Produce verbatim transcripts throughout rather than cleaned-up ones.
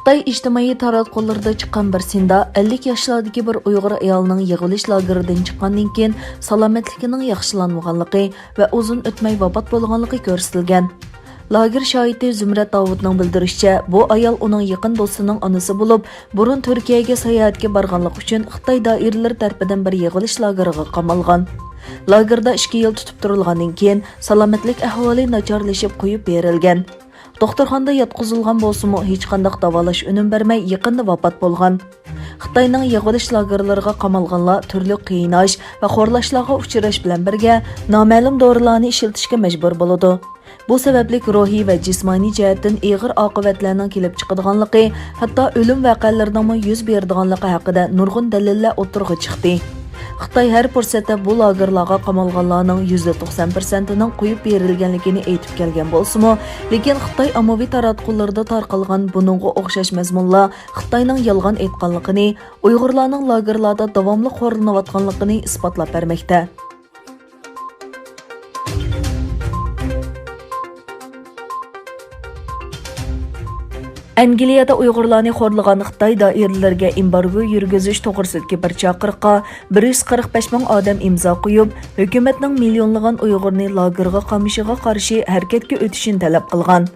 خىتاي ئىجتىمائىي تاراتقۇلىرىدا چىققان بىر سىندا ئەللىك ياشلاردىكى بىر ئۇيغۇر ئايالنىڭ يىغىۋېلىش لاگېرىدىن چىققاندىن كېيىن سالامەتلىكىنىڭ ياخشىلانمىغانلىقى ۋە ئۇزۇن ئۆتمەي ۋاپات بولغانلىقى كۆرسىتىلگەن. لاگېر شاھىتى زۇمرەت داۋۇتنىڭ بىلدۈرۈشىچە، بۇ ئايال ئۇنىڭ يېقىن دوستىنىڭ ئانىسى بولۇپ، بۇرۇن تۈركىيەگە ساياھەتكە بارغانلىقى ئۈچۈن خىتاي دائىرىلىرى تەرىپىدىن بىر يىغىۋېلىش لاگېرىغا قامالغان. لاگېردا ئىككى يىل تۇتۇپ تۇرۇلغاندىن كېيىن، سالامەتلىك ئەھۋالى ناچارلىشىپ قويۇپ بېرىلگەن. دوختۇرخانىدا ياتقۇزۇلغان بولسىمۇ، ھېچقانداق داۋالاش ئۈنۈم بەرمەي، يېقىندا ۋاپات بولغان. خىتاينىڭ يىغىۋېلىش لاگېرلىرىغا قامالغانلار تۈرلۈك قىيناش ۋە خورلاشلارغا ئۇچراش بىلەن بىرگە، نامەلۇم دورىلارنى ئىشلىتىشكە مەجبۇر بولىدۇ. بۇ سەۋەبلىك روھىي ۋە جىسمانىي جەھەتتىن ئېغىر ئاقىۋەتلەرنىڭ كېلىپ چىقىدىغانلىقى، ھەتتا ئۆلۈم ۋەقەلىرىنىڭمۇ يۈز بېرىدىغانلىقى ھەققىدە نۇرغۇن دەلىللەر ئوتتۇرىغا چىقتى. خىتاي ھەر پۇرسەتتە بۇ لاگېرلارغا قامالغانلارنىڭ يۈزدە توقسان پىرسەنتىنىڭ قويۇپ بېرىلگەنلىكىنى ئېيتىپ كەلگەن بولسىمۇ، لېكىن خىتاي ئاممىۋى تاراتقۇلىرىدا تارقالغان بۇنىڭغا ئوخشاش مەزمۇنلار خىتاينىڭ يالغان ئېيتقانلىقىنى، ئۇيغۇرلارنىڭ لاگېرلاردا داۋاملىق خورلىنىۋاتقانلىقىنى ئىسپاتلاپ بەرمەكتە. ئەنگلىيەدە ئۇيغۇرلارنى خورلىغان خىتاي دائىرىلىرىگە ئېمبارگو يۈرگۈزۈش توغرىسىدىكى بىر چاقىرىققا بىر يۈز قىرىق بەش مىڭ ئادەم ئىمزا قويۇپ، ھۆكۈمەتنىڭ مىليونلىغان ئۇيغۇرنى لاگېرغا قامىشىغا قارشى ھەرىكەتكە ئۆتۈشىنى تەلەپ قىلغان.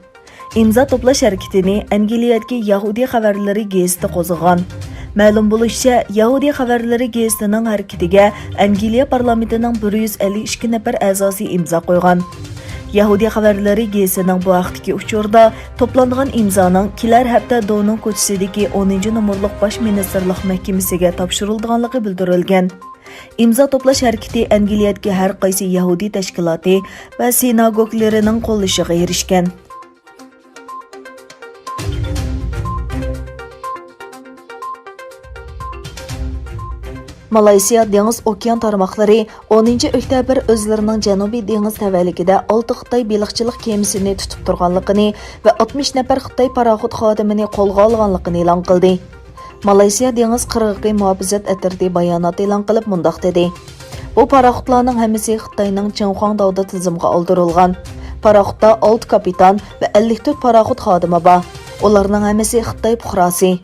ئىمزا توپلاش ھەرىكىتىنى ئەنگلىيەدىكى يەھۇدىي خەۋەرلىرى گېزىتى قوزغىغان. مەلۇم بولۇشىچە، يەھۇدىي خەۋەرلىرى گېزىتىنىڭ ھەرىكىتىگە ئەنگلىيە پارلامېنتىنىڭ بىر يۈز ئەللىك ئىككى نەپەر ئەزاسى ئىمزا قويغان. يەھۇدىي خەۋەرلىرى گېزىتىنىڭ بۇ ھەقتىكى ئۇچۇرىدا توپلانغان ئىمزانىڭ كېلەر ھەپتە دونىڭ كوچىسىدىكى ئونىنچى نومۇرلۇق باش مىنىستىرلىق مەھكىمىسىگە تاپشۇرۇلىدىغانلىقى بىلدۈرۈلگەن. ئىمزا توپلاش ھەرىكىتى ئەنگلىيەدىكى ھەر قايسى يەھۇدىي تەشكىلاتى ۋە سىناگوگلىرىنىڭ قوللىشىغا ئېرىشكەن. مالايسىيا دېڭىز ئوكيان تارماقلىرى ئونىنچى ئۆكتەبىر ئۆزلىرىنىڭ جەنۇبىي دېڭىز تەۋەلىكىدە ئالتە خىتاي بېلىقچىلىق كېمىسىنى تۇتۇپ تۇرغانلىقىنى ۋە ئاتمىش نەپەر خىتاي پاراخوت خادىمىنى قولغا ئالغانلىقىنى ئېلان قىلدى. مالايسىيا دېڭىز قىرغىقى مۇھاپىزەت ئەترىتى بايانات ئېلان قىلىپ مۇنداق دېدى: بۇ پاراخوتلارنىڭ ھەممىسى خىتاينىڭ چىڭخۇاڭداۋدا تىزىمغا ئالدۇرۇلغان. پاراخوتتا ئالتە كاپىتان ۋە ئەللىك تۆت پاراخوت خادىمى بار. ئۇلارنىڭ ھەممىسى خىتاي پۇقراسى.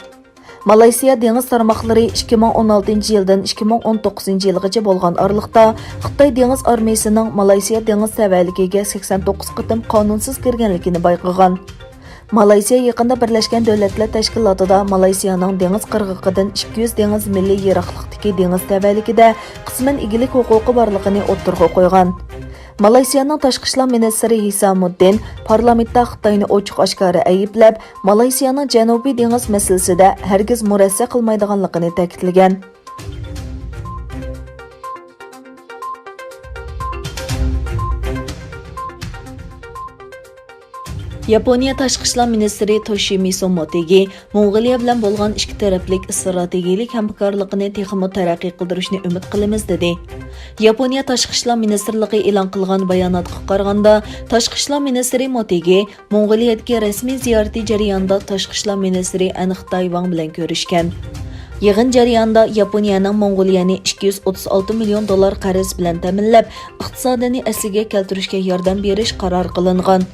مالايسىيا دېڭىز تارماقلىرى ئىككى مىڭ ئون ئالتىنچى يىلدىن ئىككى مىڭ ئون توققۇزىنچى يىلغىچە بولغان ئارىلىقتا خىتاي دېڭىز ئارمىيىسىنىڭ مالايسىيا دېڭىز تەۋەلىكىگە سەكسەن توققۇز قېتىم قانۇنسىز كىرگەنلىكىنى بايقىغان. مالايسىيا يېقىندا بىرلەشكەن دۆلەتلەر تەشكىلاتىدا مالايسىيانىڭ دېڭىز قىرغىقىدىن ئىككى يۈز دېڭىز مىلى يىراقلىقتىكى دېڭىز تەۋەلىكىدە قىسمەن ئىگىلىك ھوقۇقى بارلىقىنى ئوتتۇرىغا قويغان. مالايسىيانىڭ تاشقى ئىشلار مىنىستىرى ھىسامۇددىن پارلامېنتتا خىتاينى ئوچۇق-ئاشكارا ئەيىبلەپ، مالايسىيانىڭ جەنۇبىي دېڭىز مەسىلىسىدە ھەرگىز مۇرەسسە قىلمايدىغانلىقىنى تەكىتلىگەن. ياپونىيە تاشقى ئىشلار مىنىستىرى توشىمىسۇ موتېگى موڭغۇلىيە بىلەن بولغان ئىككى تەرەپلىك ئىستراتېگىيىلىك ھەمكارلىقىنى تېخىمۇ تەرەققىي قىلدۇرۇشنى ئۈمىد قىلىمىز، دېدى. ياپونىيە تاشقى ئىشلار مىنىستىرلىقى ئېلان قىلغان باياناتقا قارىغاندا، تاشقى ئىشلار مىنىستىرى موتېگى موڭغۇلىيەدىكى رەسمىي زىيارىتى جەريانىدا تاشقى ئىشلار مىنىستىرى ئەن خىتاي ۋاڭ بىلەن كۆرۈشكەن. يىغىن جەريانىدا ياپونىيەنىڭ موڭغۇلىيەنى ئىككى يۈز ئوتتۇز ئالتە مىليون دوللار قەرز بىلەن تەمىنلەپ، ئىقتىسادىنى ئەسلىگە كەلتۈرۈشكە ياردەم بېرىش قارار قىلىنغان.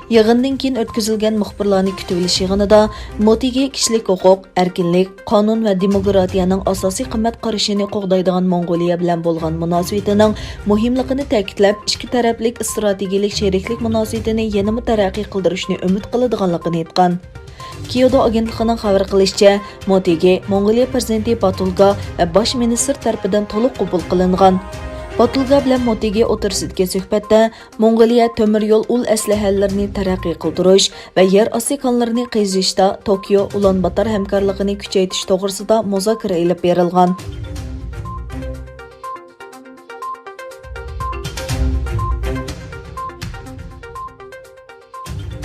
يىغىندىن كېيىن ئۆتكۈزۈلگەن مۇخبىرلارنى كۈتۈۋېلىش يىغىنىدا موتېگى كىشىلىك ھوقۇق، ئەركىنلىك، قانۇن ۋە دېموكراتىيەنىڭ ئاساسىي قىممەت قارىشىنى قوغدايدىغان موڭغۇلىيە بىلەن بولغان مۇناسىۋىتىنىڭ مۇھىملىقىنى تەكىتلەپ، ئىككى تەرەپلىك ئىستراتېگىيىلىك شېرىكلىك مۇناسىۋىتىنى يەنىمۇ تەرەققىي قىلدۇرۇشنى ئۈمىد قىلىدىغانلىقىنى ئېيتقان. كيودو ئاگېنتلىقىنىڭ خەۋەر قىلىشىچە، موتېگى موڭغۇلىيە پىرېزىدېنتى باتۇلگا ۋە باش مىنىستىر تەرىپىدىن تولۇق قوبۇل قىلىنغان. باتۇلگا بىلەن موتېگى ئوتتۇرىسىدىكى سۆھبەتتە موڭغۇلىيە تۆمۈر يول ئۇل ئەسلىھەلىرىنى تەرەققىي قىلدۇرۇش ۋە يەر ئاستى كانلىرىنى قېزىشتا توكيو ئۇلان باتار ھەمكارلىقىنى كۈچەيتىش توغرىسىدا مۇزاكىرە ئېلىپ بېرىلغان.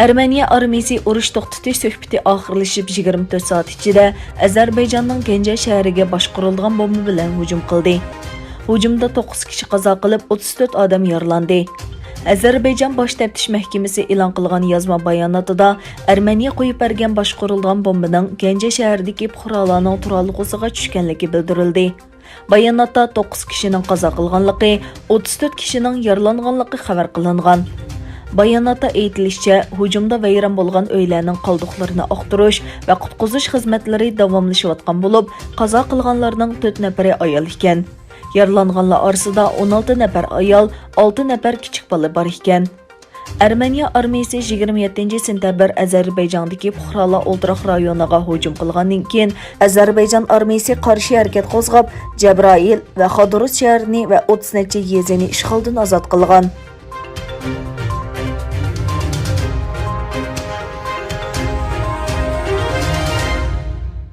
ئەرمېنىيە ئارمىيىسى ئۇرۇش توختىتىش سۆھبىتى ئاخىرلىشىپ يىگىرمە تۆت سائەت ئىچىدە ئەزەربەيجاننىڭ گەنجە شەھىرىگە باشقۇرۇلىدىغان بومبا بىلەن ھۇجۇم قىلدى. ھۇجۇمدا توققۇز كىشى قازا قىلىپ، ئوتتۇز تۆت ئادەم يارىلاندى. ئەزەربەيجان باش تەپتىش مەھكىمىسى ئېلان قىلغان يازما باياناتىدا ئەرمېنىيە قويۇپ بەرگەن باشقۇرۇلىدىغان بومبىنىڭ گەنجە شەھىرىدىكى پۇقرالارنىڭ تۇرالغۇسىغا چۈشكەنلىكى بىلدۈرۈلدى. باياناتتا توققۇز كىشىنىڭ قازا قىلغانلىقى، ئوتتۇز تۆت كىشىنىڭ يارىلانغانلىقى خەۋەر قىلىنغان. باياناتتا ئېيتىلىشىچە، ھۇجۇمدا ۋەيران بولغان ئۆيلەرنىڭ قالدۇقلىرىنى ئاختۇرۇش ۋە قۇتقۇزۇش خىزمەتلىرى داۋاملىشىۋاتقان بولۇپ، قازا قىلغانلارنىڭ تۆت نەپىرى ئايال ئىكەن. يارىلانغانلار ئارىسىدا ئون ئالتە نەپەر ئايال، ئالتە نەپەر كىچىك بالا بار ئىكەن. ئەرمېنىيە ئارمىيىسى يىگىرمە يەتتىنچى سېنتەبىر ئەزەربەيجاندىكى پۇقرالار ئولتۇراق رايونىغا ھۇجۇم قىلغاندىن كېيىن، ئەزەربەيجان ئارمىيىسى قارشى ھەرىكەت قوزغاپ، جەبرائىل ۋە خادۇرۇت شەھىرىنى ۋە ئوتتۇز نەچچە يېزىنى ئىشغالدىن ئازاد قىلغان.